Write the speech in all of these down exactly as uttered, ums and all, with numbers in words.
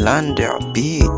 Thunder Beat.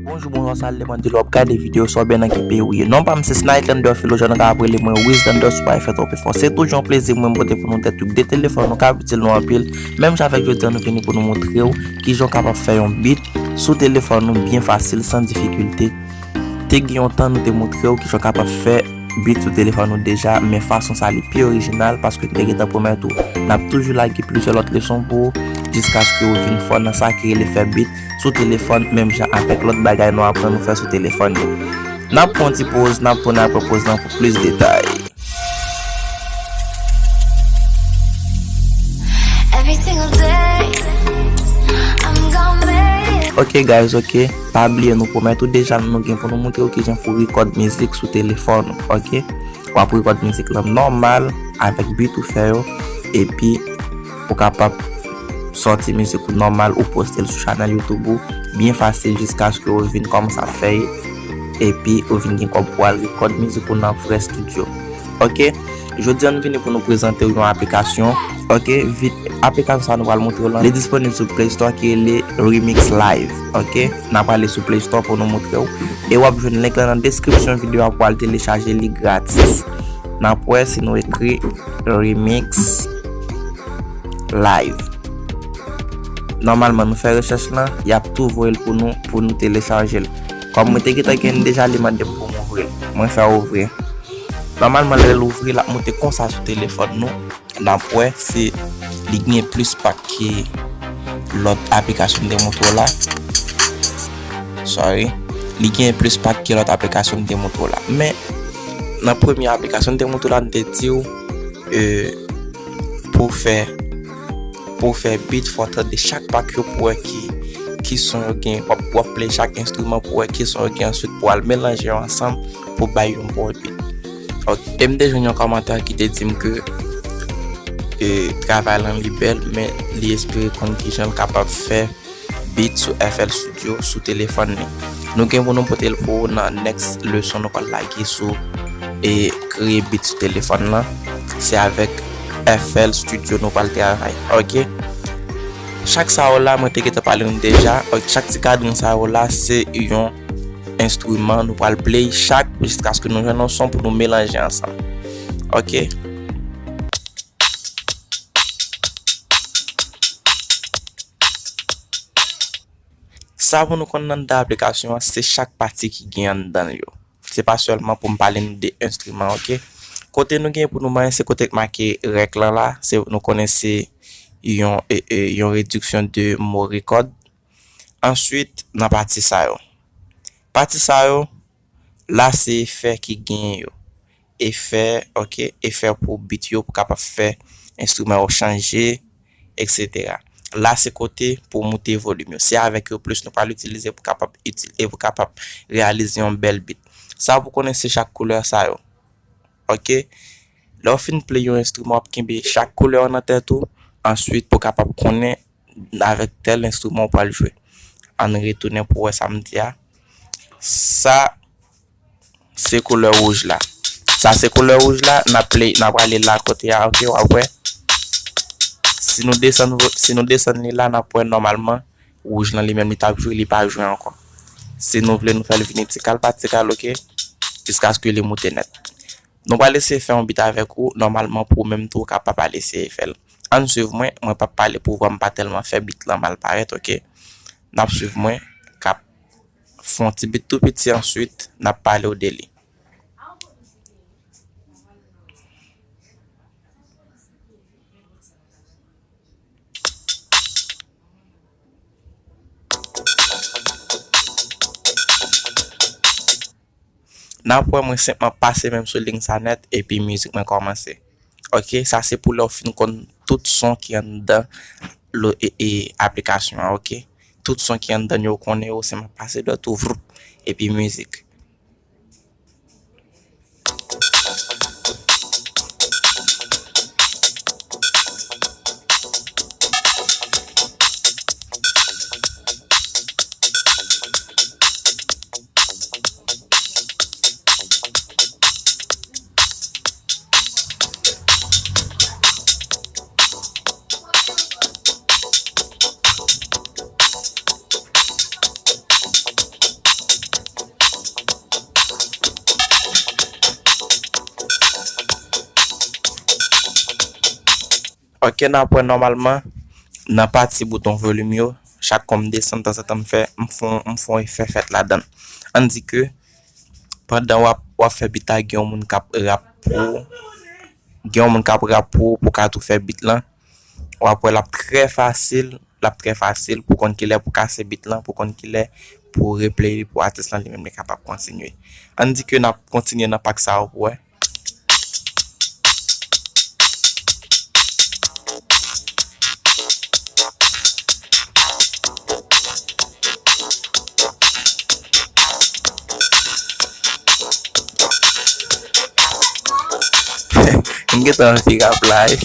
Bonjou, bonswa, sa l depann de lè w ap gade videyo sa oubyen nan ki peyi w ye. Non pa m se Snight Lander Philo, jan nou ka ap rele mwen Wiz Lander sou Wi-Fi Top Info. Se toujou yon plezi mwen pote pou nou tèt tou de telefòn nou k ap itil nou anpil. Menm jan avèk jodi a nou vini pou nou montre w kijan w kapab fè yon beat sou telefòn nou byen fasil, san difikilte. Te gen yon tan nou te montre w kijan w kapab fè beat sou telefòn ou deja, men fason sa li pi orijinal, paske n te gentan pwomèt ou n ap toujou lage plizyè lòt leson pou ou, jiskaske ou vin fò nan sa ki rele fè beat sou telefòn, menm jan avèk lòt bagay nou aprann ou fè sou telefòn yo. N ap pran yon ti poz, n ap tounen apre poz lan pou plis detay. Every single day, I'm gonna make it. Ok, guys, ok. Pa bliye, nou pwomèt ou deja, nou gen pou nou montre w kijan pou rekòd mizik sou telefòn ou, ok? W ap rekòd mizik lan nòmal, avèk beat ou fè yo, epi ou kapab sòti mizik ou nòmal, ou poste l sou chanèl YouTube ou, byen fasil, jiskaske ou vin kòmanse ap fè l, epi ou vin gen kòb pou al rekòd mizik ou nan vrè estidyo. Ok? Jodi a, nou vini pou nou prezante w yon aplikasyon. Ok? Vit, aplikasyon sa nou pral montre w lan, li disponib sou Play Store ki rele Remix Live. Ok? N ap ale sou Play Store pou nou montre w. E w ap jwenn link lan nan deskripsyon videyo a pou al telechaje li gratis. N ap wè si nou ekri Remix Live. Nòmalman, nou fè rechèch lan, y ap tou voye l pou nou, pou nou telechaje l. Kòm mwen te gentan gen l deja, li mande m pou m ouvri l. Mwen fè ouvri. Nòmalman, lè l ouvri, l ap monte konsa sou telefòn nou. N ap wè si li gen plis pak ke lòt aplikasyon m te montre w la. Sorry. Li gen plis pak ke lòt aplikasyon m te montre w la. Men, nan premye aplikasyon m te montre w la, m te di w, e, pou fè, pou fè beat, fò w tande chak pak yo pou wè ki, ki son yo gen. W ap, w ap play chak enstriman pou wè ki son yo gen, answit pou w al melanje yo ansanm pou bay yon bon beat. Ok. E m te jwenn yon kòmantè ki te di m ke, e, travay lan li bèl, men li espere konn kijan l kapab fè beat sou F L Studio sou telefòn li. Nou gen pou nou pote l pou ou nan next leson nou pral lage sou, e, kreye beat sou telefòn lan. Se avèk F L Studio nou pral travay. Ok? Chak sa yo la, mwen te gentan pale nou deja. Ok, chak ti kadran sa yo la, se yon enstriman nou pral play chak jiskaske nou jwenn yon son pou nou melanje ansanm. Ok? Sa pou nou konn anndan aplikasyon an, se chak pati ki gen anndan l yo. Se pa sèlman pou m pale nou de enstriman, ok? Kote nou gen pou nou manyen, se kote k make rèk lan la, se, nou konnen se yon, e, e, yon rediksyon de mo rekòd. Answit, nan pati sa yo. Pati sa yo, la se efè ki genyen yo. Efè, ok, efè pou beat yo, pou kapab fè enstriman yo chanje, etsetera. La se kote pou moute volim yo. Se avèk yo plis nou pral itilize pou kapab itil-, e pou kapab reyalize yon bèl beat. Sa pou konnen se chak koulè sa yo. Ok? Lè w fin play yon enstriman, w ap kenbe chak koulè yo nan tèt ou. Answit, pou kapab konnen avèk tèl enstriman w pral jwe. Ann retounen pou wè sa m di a. Sa se koulè wouj la. Sa se koulè wouj la, n ap play, n ap prale la kote a, ok, w ap wè. Si nou desann vo-, si nou desann li la, n ap wè nòmalman, wouj lan li menm li t ap jwe, li pa jwe ankò. Si nou vle, nou fè l vini ti kal pa ti kal, ok, jiskaske li moute nèt. Nou pral eseye fè yon beat avèk ou, nòmalman pou ou menm tou ou kapab al eseye fè l. Ann swiv mwen, mwen p ap pale pou vwa m pa tèlman fè beat lan mal parèt, ok? N ap swiv mwen, k ap fè yon ti beat tou piti, answit, n ap pale w de li. N ap wè mwen senpman pase menm sou liy sa nèt, epi mizik mwen kòmanse. Ok, sa se pou lè w fin konn tout son ki anndan lo, e, e, aplikasyon an, ok? Tout son ki anndan yo, w konnen yo, senpman pase dwèt ou, vroup, epi mizik. Ok, n ap wè nòmalman nan pati bouton volim yo, chak kon m desann tanzantan m fè, m fè, m fè yon efè fèt ladan l. Ann di ke pandan w ap, w ap fè bit la, gen yon moun k ap rap pou ou, gen yon moun k ap rap pou ou, pou w ka tou fè bit lan. W ap wè l ap trè fasil, l ap trè fasil pou konn kilè pou kase bit lan, pou konn kilè pou replay li, pou atis lan li menm li kapab kontinye. Ann di ke n ap kontinye nan pak sa yo pou wè. M gentan anvi rap la wi.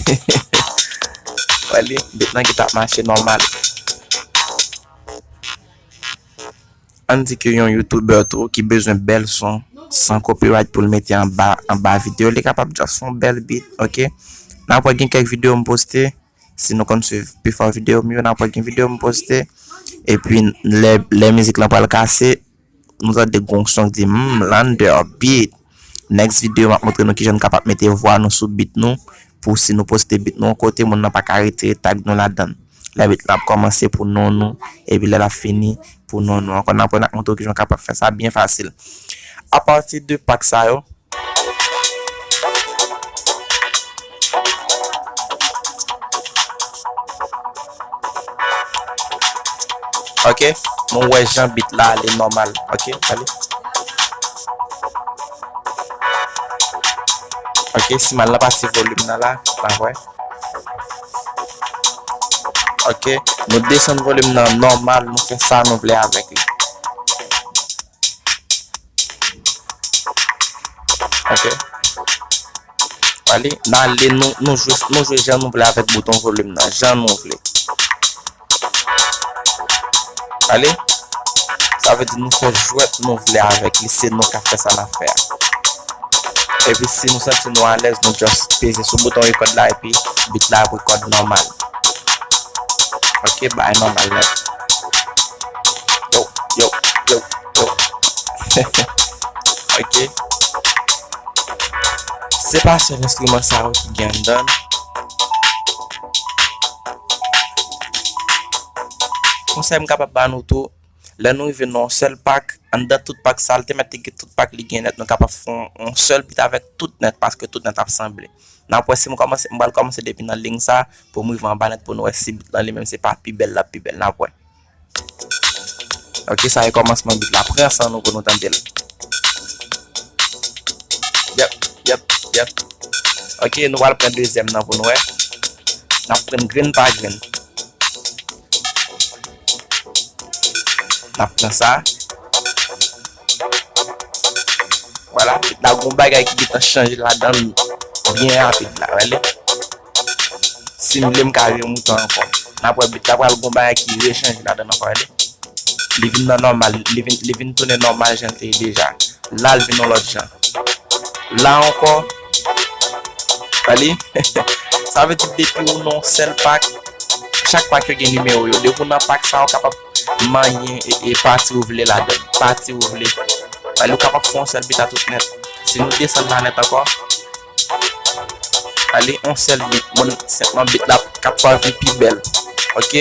Wè li, bit lan gentan ap mache nòmal. Ann di ke yon YouTuber tou ki bezwen bèl son, san copyright pou l mete anba, anba videyo, li kapab just fè yon bèl bit, ok? N ap wè gen kèk videyo m poste, si nou konn swiv pifò videyo m yo, n ap wè gen videyo m poste, epi lè, lè mizik lan pral kase, nou tande gon son ki di, hmm, Lander beat. Next videyo, m ap montre nou kijan nou kapab mete vwa nou sou bit nou, pou si nou poste bit nou yon kote, moun nan pa ka retire tag nou ladan l. Lè bit la ap kòmanse pou non nou, epi lè l ap fini pou non nou. Ankò, n ap wè, n ap montre w kijan w kapab fè sa byen fasil. Apati de pak sa yo, ok, mwen wè jan bit la ale nòmal. Ok, ale. Ok, si m al nan pati volim nan la, n ap wè. Ok, nou desann volim nan nòmal, nou fè sa nou vle avèk li. Ok. Wè li, n ale, nou, nou jwe, nou jwe jan nou vle avèk bouton volim nan, jan nou vle. Wè li, sa vle di nou fè jwèt nou vle avèk li, se nou k ap fè sa n ap fè a. Epi si nou santi nou alèz, nou just peze sou bouton rekòd la epi bit la ap rekòd nòmal. Ok, bay nòmal nèt. Yo, yo, yo, yo. Ok. Se pa sèl enstriman sa yo ki gen anndan l. Konsèy m kapab ba nou tou, lè nou rive nan yon sèl pak, anndan tout pak sa, l te mèt te gen tout pak li gen nèt, nou kapab fè yon, yon sèl bit avèk tout nèt, paske tout nèt ap sanble. N ap wè si m kòmanse, m pral kòmanse depi nan liy sa, pou m rive anba nèt, pou nou wè si bit lan li menm se pa pi bèl l ap pi bèl. N ap wè. Ok, sa e kòmansman bit la. Pran san nou pou nou tande l. Yep, yep, yep. Ok, nou pral pran dezyèm nan pou nou wè. N ap pran grenn pa grenn. N ap pran sa. Vwala, bit la gon bagay ki gentan chanje ladan l byen rapid la, wè li. Si m vle m ka remoute ankò. N ap wè bit la pral gon bagay ki rechanje ladan l ankò, wè li. Li vin nan nòmal, li vin, li vin tounen nòmal jan l te ye deja. La l vin yon lòt jan. La ankò, wè li. Sa vle di depi ou nan yon sèl pak, chak pak yo gen nimewo yo. Depi w nan pak sa, ou kapab manyen e, e pati ou vle ladan l. Pati ou vle. Wè li, ou kapab fè yon sèl bit a tout nèt. Si nou desann la nèt ankò, wè li, yon sèl bit. Moun, senpman bit la kat fwa vin pi bèl. Ok?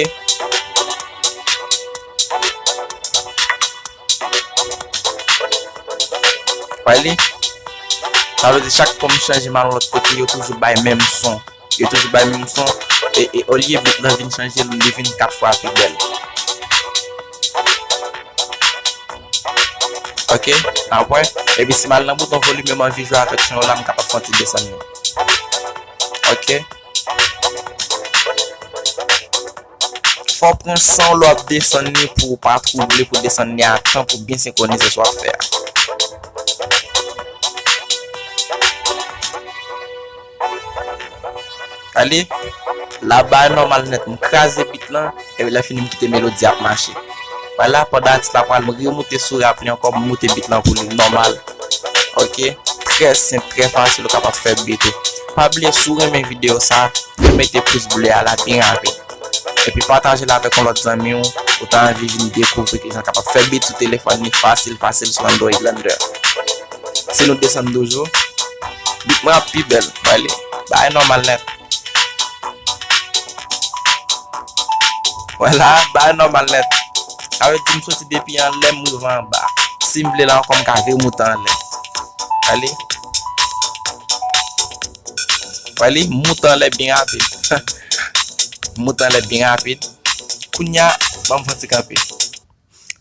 Wè li? Sa vle di chak fwa m chanje m al yon lòt kote, yo toujou bay menm son. Yo toujou bay menm son. E, e olye bit lan vin chanje, li vin kat fwa pi bèl. Ok, n ap wè. Epi si m al nan bouton volim, m anvi jwe avèk son yo la, m kapab fè yon ti desann li. Ok. Fò w pran san w lè w ap desann li pou w pa twouble, pou desann li a tan, pou byen senkwonize sa w ap fè a. Ale, la bay nòmal nèt, m kraze bit lan, epi lè fini m kite melodi ap mache. Vwala, pandan atis la pral remoute sou rap li ankò, m moute bit lan pou li nòmal. Ok, trè senp, trè fasil, ou kapab fè bit ou. Pa bliye, si w renmen videyo sa, mete pous ble a la byen rapid. Epi pataje l avèk yon lòt zanmi w, ou ta anvi vin dekouvri kijan l kapab fè bit sou telefòn li fasil, fasil sou Android Lander. Si nou desann toujou, bit mwen ap pi bèl, wè li, bagay nòmal nèt. Wè la, bagay nòmal nèt. Sa vle di m soti depi anlè, m rive anba. Si m vle la ankò, m ka vire moute anlè. Gade. Wè li, moute anlè byen rapid. Moute anlè byen rapid. Kounye a, ban m fè yon ti kanpe.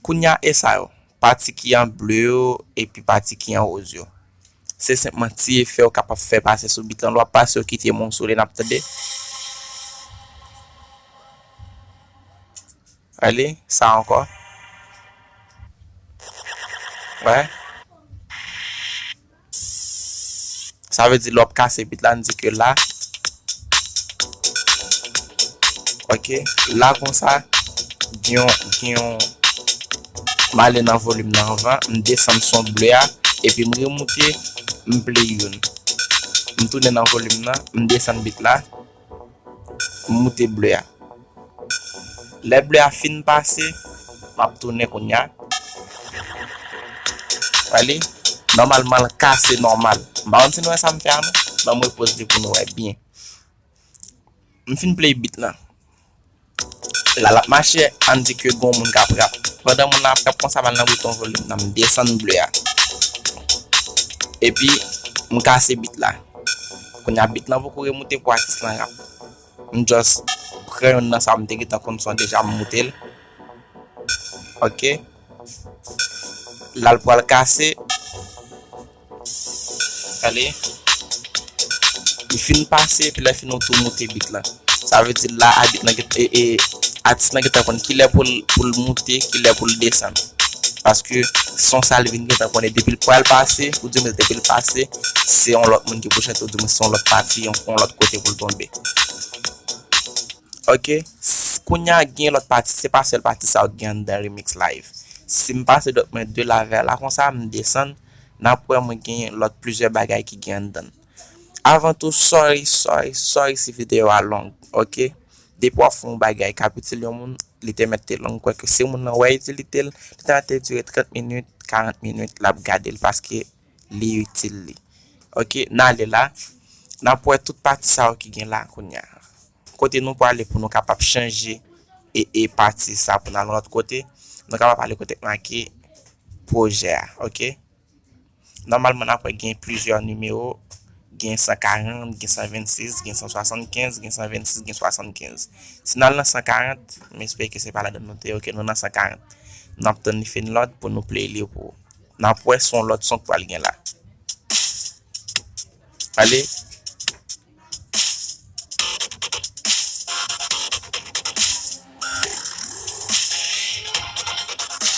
Kounye a, e sa yo. Pati ki an ble yo, epi pati ki an woz yo. Se senpman ti efè w kapab fè pase sou bit lan. Lè w ap pase, w kite men w sou li, n ap tande. Ale, sa ankò. Wè. Sa vle di lè w ap kase bit la, n di ke la. Ok, la konsa, gen yon, gen yon, m ale nan volim nan anvan, m desann son ble a, epi m remoute, m play youn. M tounen nan volim nan, m desann bit la, m moute ble a. Lè ble a fin pase, m ap tounen kounye a. Wè li, nòmalman l kase nòmal. M pa konn si nou wè sa m fè a non. Ban m repoze li pou nou wè byen. M fin play bit lan. La l ap mache, ann di ke gon moun k ap rap. Pandan moun lan ap rap konsa, m al nan bouton volim nan, m desann ble a. Epi, m kase bit la. Kounye a bit lan poko remoute pou atis lan rap. M just pran youn nan sa m te gentan konn son deja, m moute l. Ok. La l pral kase. Ale. Li fin pase, epi lè fini ou tou moute bit lan. Sa vle di la, a bit lan, e, e, atis lan gentan konn kilè pou l, pou l moute, kilè pou l desann. Paske son sa l vin gentan konnen depi l pral pase, ou di mwen depi l pase, se yon lòt moun ki pou chante, ou di mwen se yon lòt pati, yon, yon lòt kote pou l tonbe. Ok, s- kounye a gen lòt pati, se pa sèl pati sa yo ki gen anndan remix live. Si m pase dòt mwen de la vè la konsa, m desann, n ap wè mwen gen lòt plizyè bagay ki gen anndan. Avan tou, sorry, sorry, sorry si videyo a long, ok? Depi w ap fè yon bagay k ap itil yon moun, li te mèt te long, kwèke si moun nan wè itilite l, li te mèt te dire trant minit, karant minit, l ap gade l, paske li itil li. Ok, n ale la, n ap wè tout pati sa yo ki gen la kounye a. Kote nou prale pou nou kapab chanje e, e pati sa pou n al lòt kote, nou kapab ale kote k make pwojè a, ok? Nòmalman, n ap wè gen plizyè nimewo, gen san karant, gen san vennsis, gen san swasannkenz, gen san vennsis, gen swasannkenz. Si n al nan san karant, m espere ke se pa ladan nou te ye, ok, nou nan san karant. N ap tann li fin lòd pou nou play li pou ou. N ap wè se yon lòt son k pral gen la. Ale.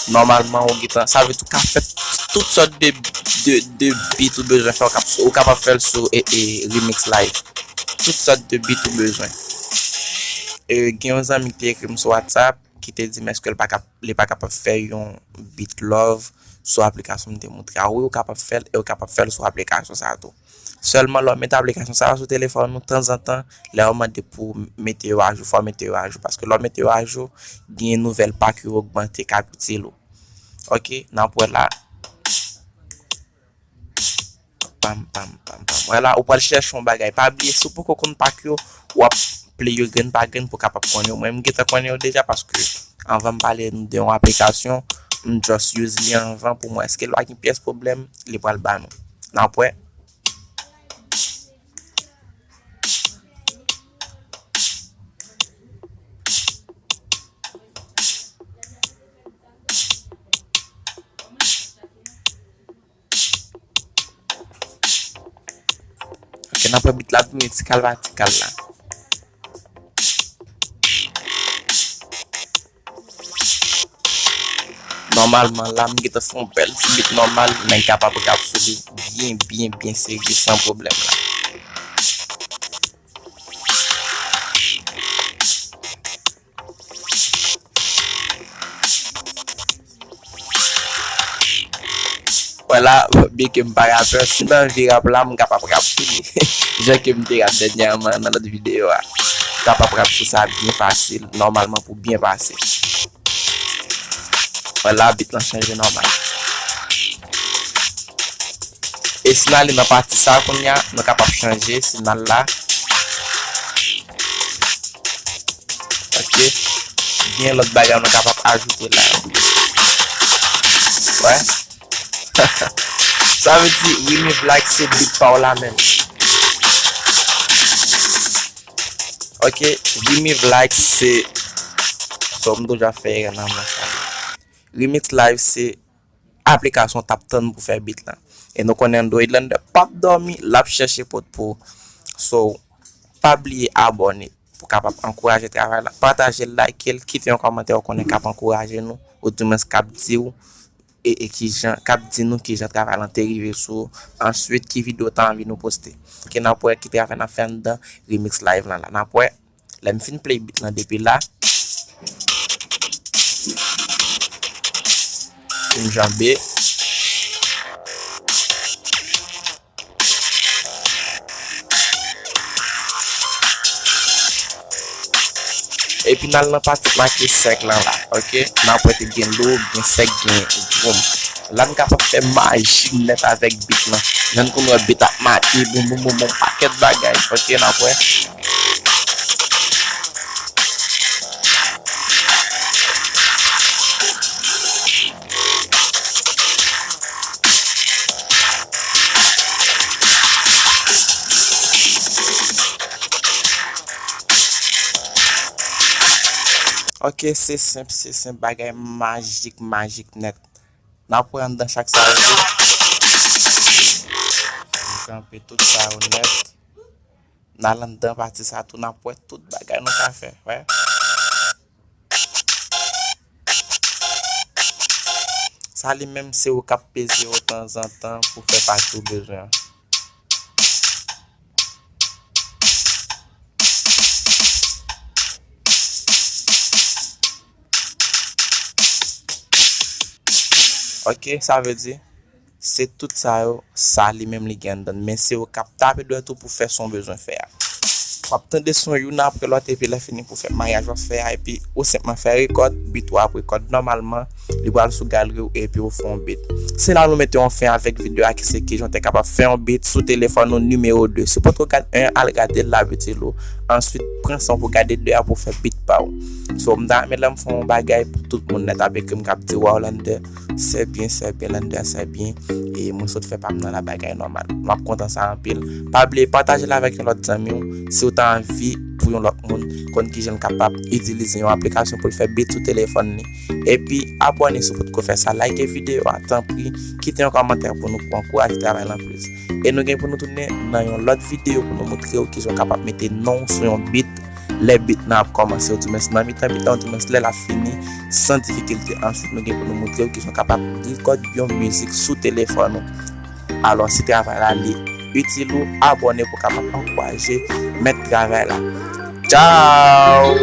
Nòmalman, ou gentan, sa vle di ou ka fè tout sòt de, de, de beat ou bezwen fè, ou kap-, ou kapab fè l sou, e, e, Remix Live. Tout sòt de beat ou bezwen. E, gen yon zanmi ki te ekri m sou WhatsApp, ki te di m èske l pa kap-, li pa kapab fè yon beat love sou aplikasyon m te montre a. Wi, ou kapab fè l, e ou kapab fè l sou aplikasyon sa a tou. Sèlman lè w mete aplikasyon sa a sou telefòn ou, tanzantan, lè yo mande pou w mete yo ajou, fò w mete yo ajou. Paske lè w mete yo ajou, gen nouvèl pak yo ogmante k ap itil ou. Ok, n ap wè la. Pam, pam, pam, pam. Wè la, ou pral chèche yon bagay. Pa bliye, si w poko konn pak yo, w ap play yo grenn pa grenn pou w kapab konnen yo. Mwen, m gentan konnen yo deja paske anvan m pale nou de yon aplikasyon, m just use li anvan pou mwen. Èske l pa gen pyès pwoblèm, li pral ba nou. N ap wè. Ok, n ap wè beat la tou vertikal, vertikal la. Nòmalman, la, m gentan fè yon bèl ti beat nòmal, nèg kapab rap sou li byen, byen, byen serye, san pwoblèm la. Wè la, byenke m pa rapè, si m anvi rap la, m kapab rap sou li. Jan ke m te rap dènyèman nan lòt videyo a. M kapab rap sou sa byen fasil, nòmalman pou byen pase. Wè la, beat lan chanje nòmal. E si n ale nan pati sa a kounye a, nou kapab chanje si n al la. Ok. Gen lòt bagay nou kapab ajoute la. Wè. Sa vle di, Remy Vlog se beat pa w la menm. Ok, Remy Vlog se, so m toujou ap fè erè nan mo sa. Remix Live se aplikasyon w t ap tann pou fè beat lan. E nou konnen Android Lander p ap dòmi, l ap chèche pot pou ou. So, pa bliye abòne pou kapab ankouraje travay la. Pataje l, like l, kite yon kòmantè ou konnen k ap ankouraje nou, ou di mwens k ap di w, e, e kijan, k ap di nou kijan travay lan te rive sou ou. Answit, ki videyo w ta anvi nou poste. Ke n ap wè ki travay n ap fè anndan Remix Live lan la. N ap wè. Lè m fin play beat lan depi la, m janbe. Epi n al nan pati make sèk lan la, ok? N ap wè te gen low, gen sèk, gen drum. La n kapab fè maji nèt avèk beat lan. Jan n konn wè beat ap make, boum, boum, boum, boum, pakèt bagay. Ok, n ap wè. Ok, se senp, se senp, bagay majik, majik nèt. N ap wè anndan chak sa yo tou. M kanpe tout sa yo nèt. N al anndan pati sa tou, n ap wè tout bagay nou ka fè, wè. Sa li menm se ou k ap peze yo tanzantan pou fè pati ou bezwen an. Ok, sa vle di, se tout sa yo, sa li menm li gen anndan. Men se ou k ap tape dwèt ou pou fè sa w bezwen fè a. W ap tande son youn apre lòt, epi lè fini pou fè maryaj w ap fè a, epi ou senpman fè rekòd, beat ou ap rekòd nòmalman, li pral sou galri w, epi ou fè yon beat. Se la nou mete yon fen avèk videyo a ki se kijan w te kapab fè yon beat sou telefòn ou nimewo de. Si w potko gad en an, al gade l, l ap itil ou. Answit, pran san w pou gade de a pou fè beat pa w. So, m ta renmen lè m fè yon bagay pou tout moun nèt ap ekri m k ap di, "Waw, Lander, c'est bien, c'est bien, Lander, c'est bien." E mwen sot fè pa m nan la, bagay nòmal. M ap kontan sa anpil. Pa bliye pataje l avèk yon lòt zanmi w si w ta anvi pou yon lòt moun konn kijan l kapab itilize yon aplikasyon pou l fè beat sou telefòn li. Epi abòne si w potko fè sa, like videyo a, tanpri, kite yon kòmantè pou nou, pou ankouraje travay lan plis. E nou gen pou nou tounen nan yon lòt videyo pou nou montre w kijan w kapab mete non w sou yon beat lè beat lan ap kòmanse, oudimwens nan mitan beat lan, oudimwens lè l ap fini, san difikilte. Answit, nou gen pou nou montre w kijan w kapab rekòd yon mizik sou telefòn ou. Alò, si travay la li itil ou, abòne pou w kapab ankouraje mèt travay la. Tchao!